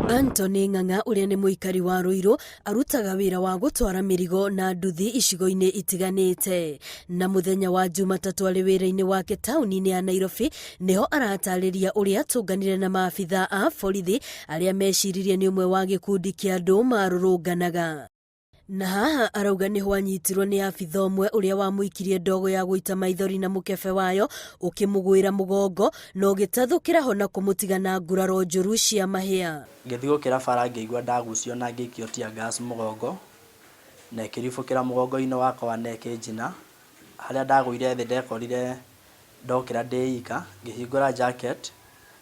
Anthony Ng'ang'a ũrĩa nĩ mũikari wa Ruiru arutaga wĩra wa gũtwara mĩrigo na nduthi icigo-inĩ itiganĩte. Na mũthenya wa Jumatatũ arĩ wĩra-inĩ wake taũni-inĩ ya Nairobi nĩho aratarĩria ũrĩa atũnganire na maabitha a borithi arĩa meciririe nĩ ũmwe wa gĩkundi kĩa andũ marũrũnganaga. Na haha arauga nĩho anyitirwo nĩ abitha ũmwe ũrĩa wamũikirie ndogo ya gũita maithori na mũkebe wayo ũkĩmũgwĩra mũgongo na ũgĩtathũkĩra ho na kũmũtiga na nguraro njũru cia mahĩa. Ngĩthiĩ gũkĩra bara ngĩigua ndagucio na ngĩikio tear gas mũgongo na ĩkĩribũkĩra mũgongo-inĩ wakwa na ĩkĩnjina. Harĩa ndagũire thĩ ndekorire ndokĩra ndĩ ika, ngĩhingũra jacket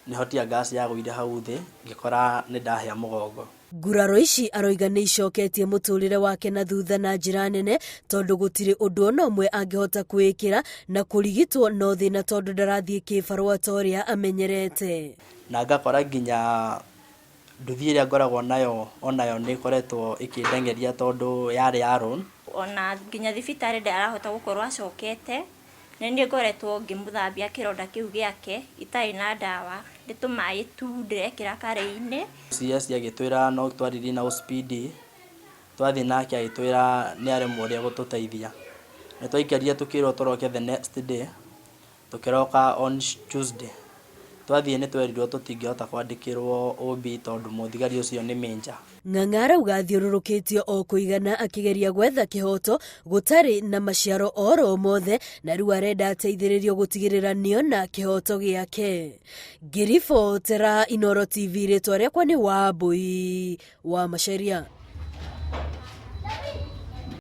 nĩho tear gas yagũire hau thĩ ngĩkora nĩ ndahĩa mũgongo. Nguraro ici aroiga nĩ icoketie mũtũrĩre wake na thutha na njĩra nene tondũ gũtirĩ ũndũ ona ũmwe angĩhota kwĩĩkĩra na kũrigitwo no thĩna tondũ ndarathiĩ kĩbarũa ta ũrĩa amenyerete. Na ngakora nginya nduthi ĩrĩa ngoragwo nayo onayo nĩ ĩkoretwo ĩkĩndeng'eria tondũ yarĩ ya loan. Ona nginya thibitarĩ ndarahota gũkorwo acokete. Nĩ niĩ ngoretwo ngĩmũthambia kĩronda kĩu gĩake itarĩ na ndawa, nĩ tũmaĩ tu ndĩrekĩra karĩ-inĩ. CS agĩtwĩra no twaririe na OCPD, twathiĩ nake agĩtwĩra nĩ aremwo ũrĩa egũtũteithia. Nĩ twaikarire tũkĩrwo tũroke the next day, tũkĩroka on Tuesday. Twathiĩ nĩ twerirwo tũtingĩhota kwandĩkĩrwo OB tondũ mũthigari ũcio nĩ major. Ng'ang'a arauga athiũrũrũkĩtio o kũigana akĩgeria gwetha kĩhoto gũtarĩ na maciaro oro mothe na rĩu arenda ateithĩrĩrio gũtigĩrĩra nĩona kĩhoto gĩake. Ngĩribotera Inooro TV rĩtwa rĩakwa nĩ Wambũi wa Macharia.